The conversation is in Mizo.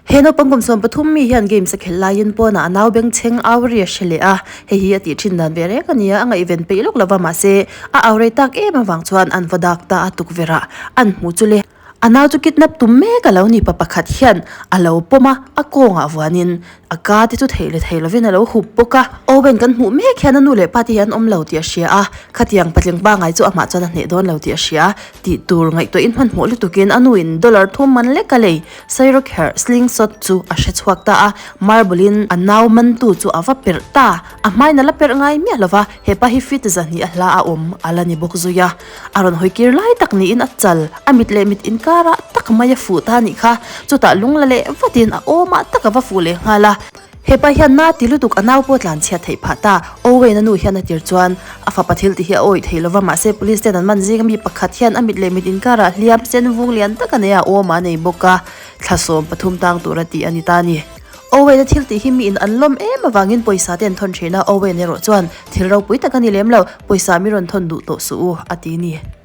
He naupang kum 13 mi hian games a khelh laiin pawnah a nau bengchheng au ri a hre leh a, hei hi a tih thin dan ve reng a ni a, a ngaihven peih lawk lova mahse a au rei tak em avang chuan an va dak ta a tukverh ah an hmu chu le. A nau chu kidnap tum mek a lo ni pa pakhat hian a lo pawm a, a kawngah vuanin a ka te chu theih leh thei lovin a lo hup bawk a. Owen kan hmuh mek hian a nu leh pa te hi an awm lo tih a hria a, khatiang patling pangai chu amah chuan a hneh dawn lo tih a hria. Tih tur ngaihtuahin hmanhmawh lutukin a nuin dollar thum man lek a lei Sairawkherh slingshot chu a hre chhuak ta a, marble in a nau mantu chu a va perh ta. A hmain a la perh ngai miah lova, hepa hi feet zahnih a hla a awm a la ni bawk zui a. A rawn hawi kir lai tak niin a chal, a mit leh mit inkarah tak mai a fuh ta a nih kha. Chutah lung la leh vatin a awmah tak a va fuh leh nghal a. Hepa hian na ti lutuk a nau pawh tlan chhiat theih phah ta. Owen a nu hian a tir chuan a fapa thil ti hi a awih thei lova mahse police ten an man zing ami pakhat hian a mit leh mit inkarah hliam sen vung lian tak a nei a, awmah a nei bawk a, thla 13 tang tur a tih a ni ta a ni. Owen a thil tih hi miin an lawm em avangin pawisa te an thawn thin a, Owen erawh chuan thil ropui tak a ni lem lo, pawisa mi rawn thawn duh tawh suh u a ti a ni.